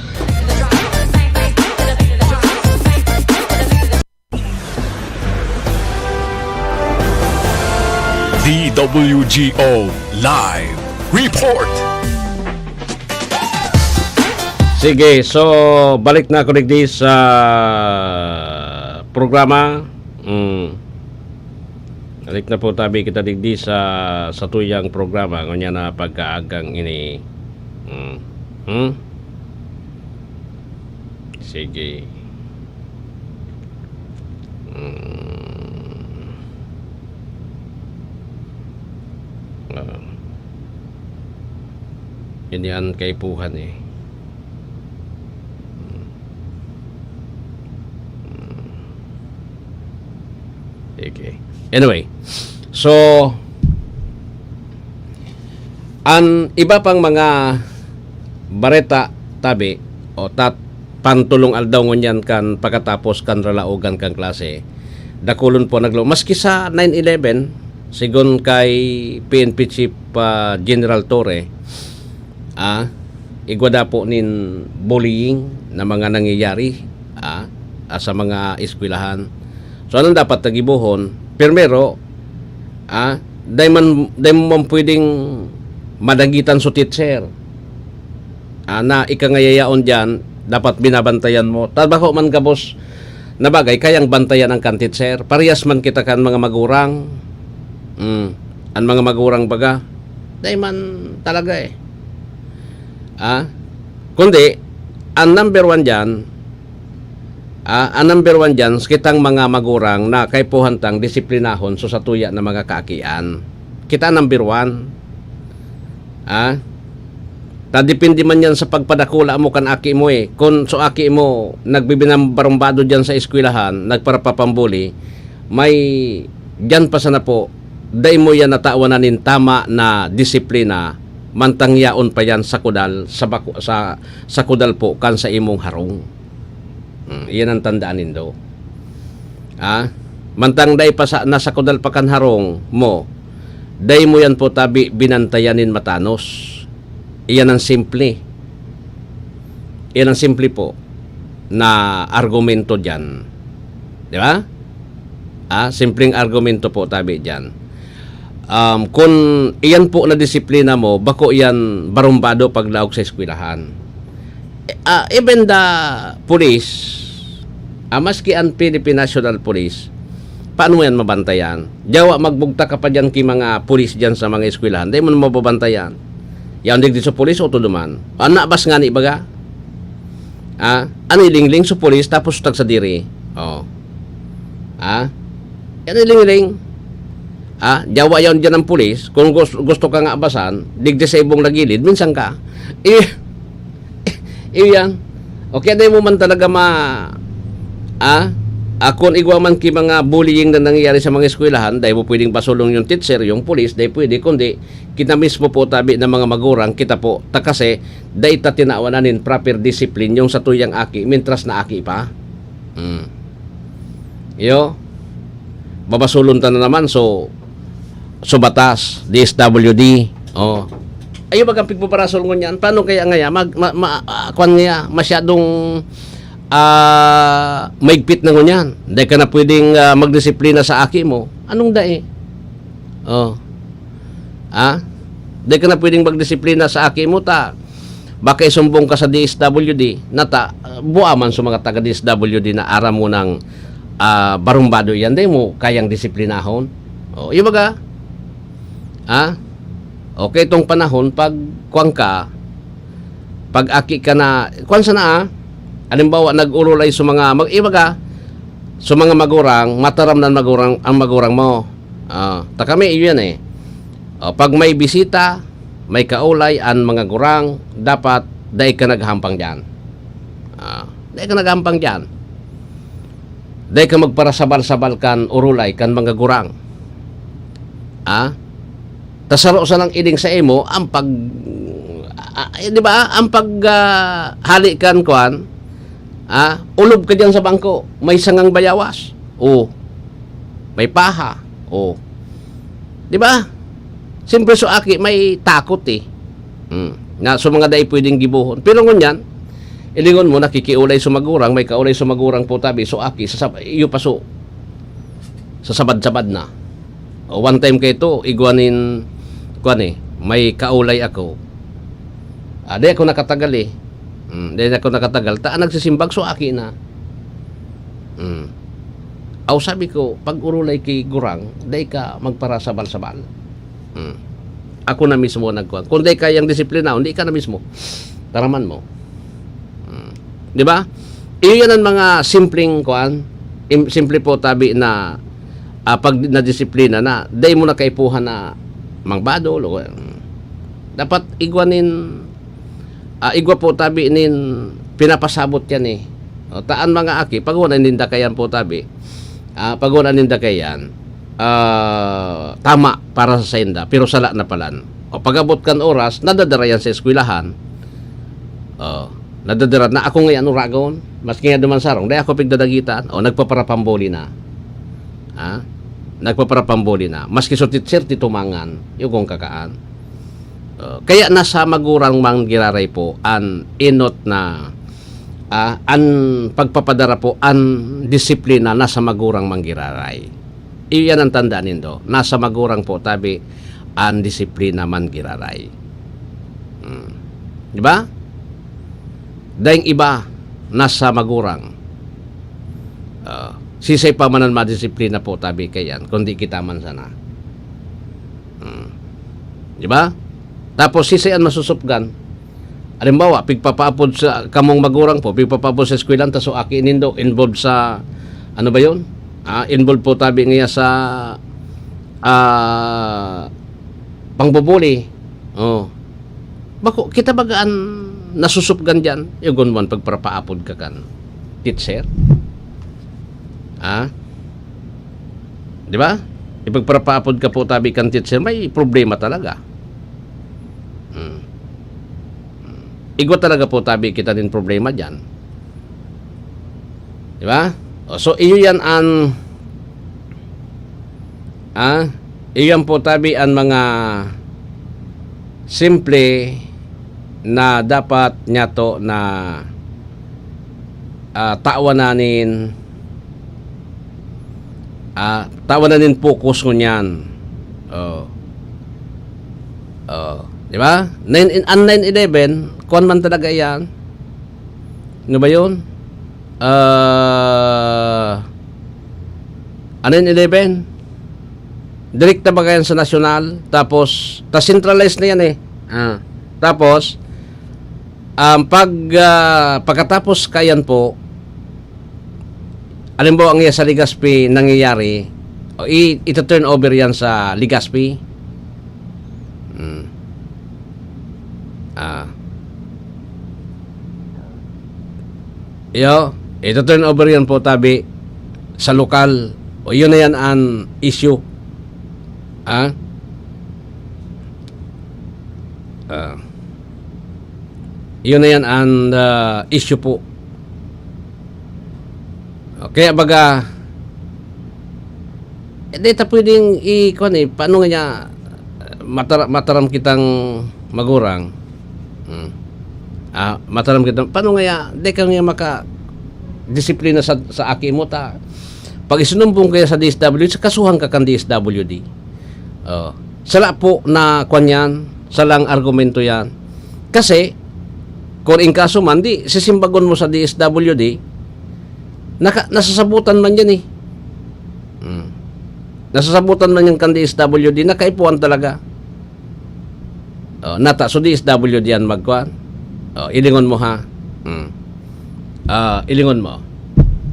D W G O Live Report. Sige, so balik na ako digdi sa programa. Mm. Balik na po tabi kita digdi sa satuyang programa, ngunyan na pagkaagang ini. Mm. Hmm? Sige. Mm. Ah. Yun yan, kaipuhan eh. Mm. Mm. Okay. Anyway, so, an iba pang mga bareta, tabi, o tat-, pantulong aldaw ngunyan kan pagkatapos kan ralaogan kan klase, dakulon po naglo-, maski sa nine eleven, sigon kay P N P Chief, ah, General Torre, ah, igwa dapo nin bullying na mga nangyayari, ah, ah, sa mga eskwelahan. So, anong dapat na gibohon? Primero, ah, dai man, dai mo man pwedeng madagitan so teacher. Ah, na ikangayayaon diyan, dapat binabantayan mo. Ta bako man gabos na bagay, kayang bantayan ang kan teacher. Parehas man kita kan mga magurang. Mm, an mga magurang baga, dai man talaga eh. Ah, kundi, ang number one diyan, ah, ang number one diyan, kitang mga magurang na kaipuhan tang disiplinahon so satuya na mga kaakian. Kita number one. Ah, ta depende man yan sa pagpadakula mo kan aki mo eh. Kun so aki mo, nagbibinambarumbado diyan sa eskwelahan, nagparapapambuli, may diyan pa sana po, dai mo yan natawan na nin tama na disiplina, mantang yaon pa yan sa kudal, sa bako-, sa, sa kudal po kan sa imong harong. Hmm, iyan ang tandaan nindo. Ah, mantang dai pa sa, nasa kudal pa kan harong mo, dai mo yan po tabi binantayan nin matanos. Iyan ang simple. Iyan ang simple po na argumento diyan. Di ba? Ah, simpleng argumento po tabi diyan. Um, kung iyan po na disiplina mo, bako iyan barumbado paglaog sa eskwelahan. Eh, ah, even the police, ah, maski ang Philippine National Police, paano mo yan mabantayan? Yawa, magbugtak ka pa diyan ki mga police diyan sa mga eskwelahan, dai mo na mababantayan. Yaon digdi sa police o tuduman. Ang nabas nga ni baga? Ah, ano ilingling sa police tapos tag sa diri? Oh. Ah? Yan ilingling. Ah, yawa yaon diyan ang pulis. Kung gus-, gusto ka nga abasan, digdi sa ibong lagilid, minsan ka. I-, iyan. O kaya dai mo man talaga ma-, ah? Ah, kung igwa man ki mga bullying na nangyayari sa mga eskwelahan, dai mo pwedeng basulong yung teacher, yung pulis, dai pwede, kundi kita mismo po tabi ng mga magurang, kita po, ta kasi dai ta tinawan na nin proper discipline yung satuyang aki, mintras na aki pa. Hmm. Iyo, babasulon ta na naman, so, so batas, D S W D. Oh. Ayo, bagang pigpaparasol ngunyan. Paano kaya ngaya? Mag, ma, ma, ah, kwan ngaya, masyadong, ah, maigpit na ngunyan. Dai ka na pwedeng, ah, magdisiplina sa aki mo. Anong dai? Oh. Ah? Dai ka na pwedeng magdisiplina sa aki mo ta. Baka isumbong ka sa D S W D, nata, ah, bua man sa mga taga D S W D na aram mo nang, ah, barumbado yan, dai mo kayang disiplinahon. Oh, iyo baga? Ah? Okay, itong panahon, pag kwan ka, pag aki ka na, kwan sana, ah? Halimbawa, nag-urulay sa mga, mag, iyo baga, sa mga magurang, mataram na magurang, ang magurang mo. Ah, ta kami, iyo yan eh. Oh, pag may bisita, may kaulay, ang mga gurang, dapat dai ka naghahampang diyan. Ah, dai ka naghahampang diyan. Dai ka magparasabal-sabal kan urulay kan mga gurang. Ah? Ta saro sanang ining sa imo ang pag, ah, eh, di ba? Ang pag, ah, hali kan kwan, ah, ulob ka diyan sa bangko, may sangang bayawas. O, may paha. O. Di ba? Siyempre, so aki, may takot eh. Hmm. Na, so mga dai pwedeng gibohon. Pero ngunyan, ilingon mo, nakikiulay sa magurang, may kaulay sa magurang po tabi, so aki, sasab-, iyo pa so, sasabad-sabad na. O, one time kay ito, igwa nin, kwan eh, may kaulay ako. Ah, di ako nakatagal eh. Hmm, di ako nakatagal. Ta, ang nagsisimbag, so aki na. Hmm. Aw, sabi ko, pag urulay ki gurang, dai ka magparasabal-sabal. Hmm. Ako na mismo nagkuhan. Kung dai kayang disiplinahon, di ka na mismo. Taraman mo. Hmm. Di ba? Iyo yan ang mga simpleng kuan, im-, simple po tabi na, ah, pag nadisiplina na, dai mo na kaipuhan na mangbadol o, hmm. Dapat igwa nin, ah, igwa po tabi nin pinapasabot yan eh. O, ta an mga aki, pag wala ninda kayan po tabi, ah, pag wala ninda kayan, ah, tama para sa sainda, pero sala na palan. O, pag-abot kan oras, nadadara yan sa eskwelahan. O, nadadara na ako ngayon, uragon, maski nga duman sarong, dai ako pigdadagitan, o, nagpaparapamboli na. Ha? Nagpaparapamboli na. Maski so teacher, titumangan, yung kung kakaan. O, kaya nasa magurang man giraray po an enot na, ah, an pagpapadara po, an disiplina nasa magurang man giraray. Iyan ang tanda nindo. Nasa magurang po tabi an disiplina man giraray. Hmm. Di ba? Daing iba, nasa magurang. Ah, sisay pa man an madisiplina po tabi kayan, kundi kita man sana. Hmm. Di ba? Tapos, sisay an masusupgan? Halimbawa, pigpapaapod sa kamong magurang po, pigpapaapod sa eskwelahan, tas so aki nindo, involved sa, ano ba yun? Ah, involved po tabi niya sa, ah, pangbubuli. Oh. Bako, kita baga an nasusupgan diyan? Igon mo an pagparapaapod ka kan teacher? Ah? Di ba? Ipagparapaapod ka po tabi kan teacher, may problema talaga. Hmm. igwa talaga po tabi kita nin problema diyan. Di ba? O, so, iyo yan an, ah, iyo yan po tabi an mga simple na dapat niyato na, ah, tawanan nin, ah, tawanan nin focus ngunyan. Oh. Oh, di ba? Nine, an nine eleven, kuwan man talaga yan. Ano ba yun? Ah, an nine eleven. Direkta baga yan sa nasyonal. Tapos, ta-centralize na yan eh. Ah, tapos, um, pag, ah, pagkatapos kayan po, halimbawa, ang iya sa Legazpi nangyayari, o i-, ito-turn over yan sa Legazpi. Hmm. Ah. Iyo, ito-turn over yan po tabi sa lokal. O, yun na yan an issue. Ah? Ah. Yun na yan an, ah, issue po. Kaya baga, eh, di ta pwedeng i-, kuwan eh, paano nga niya, matara-, mataram kitang magurang. Hmm. Ah, mataram kita, paano nga ya, di ka nga maka-disiplina sa, sa aki mo ta. Pag isinumbong kaya sa D S W D, kasuhan ka kan D S W D. Oh. Sala po na kwan yan, salang argumento yan. Kasi, kung in kaso man, di, sisimbagon mo sa D S W D, naka-, nasasabutan man yan eh. Hmm. Nasasabutan man yan kan D S W D, nakaipuan talaga. Oh, nata, so D S W D yan magkuan. Oh, ilingon mo ha. Hmm. Ah, ilingon mo.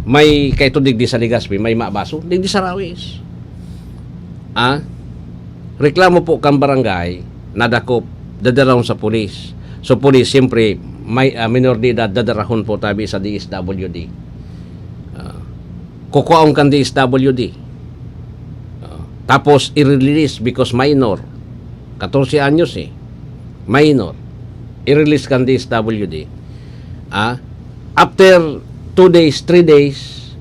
May kaito digdi sa Legazpi, may mabaso, digdi sa Rawis. Ah? Reklamo po kan barangay, nadakop, dadarahon sa pulis. So, pulis, siyempre, may, ah, minor de edad, dadarahon po tabi sa D S W D. Ah, kukuhaon kan D S W D. Ah, tapos, i-release because minor. Katorse anyos eh. Minor. I-release kan D S W D. Ah, after two days, three days,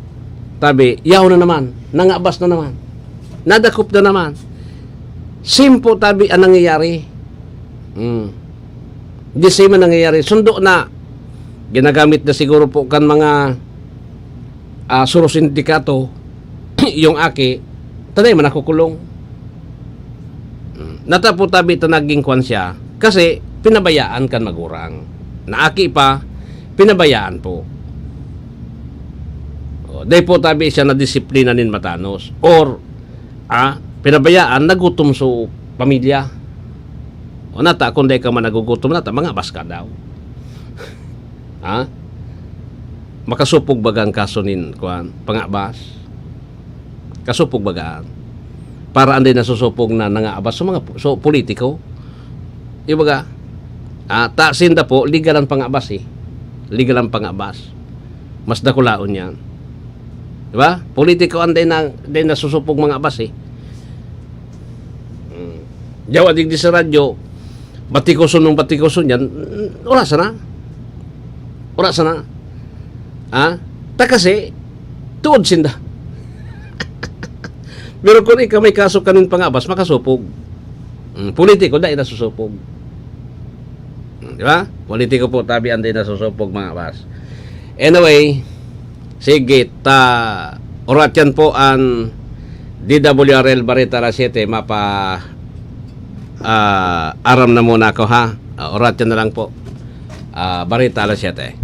tabi, yaw na naman. Nangabas na naman. Nadakop na naman. Simple tabi ang nangyayari. Hmm. The same ang nangyayari. Sundo na. Ginagamit na siguro po kan mga, ah, suro sindikato, yung aki, tanay man nakukulong. Hmm. Natapo tabi ta naging kwan siya, kasi pinabayaan kan magurang. Na aki pa, pinabayaan po. O, dai po tabi siya na disiplina nin matanos. Or, ah, pinabayaan, nagutom so pamilya. O nata, kung dai ka man nagugutom, nata, mangabas ka daw. Ha? Makasupog baga ang kaso nin, kuwan, pangabas? Kasupog baga? Para anday nasusupog na nangaabas sa mga pu-, so, politiko. Ibaga, ah, ta, sinda po, legal ang pangabas eh. Legal ang pangabas. Mas dakulaon yan. Di ba? Politiko anday na, anday nasusupog mangabas eh. Hmm. Yaw, adig di sa radyo, batikoson ng batikoson yan, mm, orasa na. Orasa na. Ha? Ta kasi, tuod sinda. Pero kung ikaw may kaso kanin pangabas, makasupog. Mm, politiko, dai nasusupog. Mm, di ba? Politiko po, tabi anday nasusupog, mga bas. Anyway, sige, ta, orat yan po ang D W R L Bareta Alas Siete, mapa, ah, aram na muna ako, ha? Ah, orat yan na lang po. Ah, Bareta Alas Siete.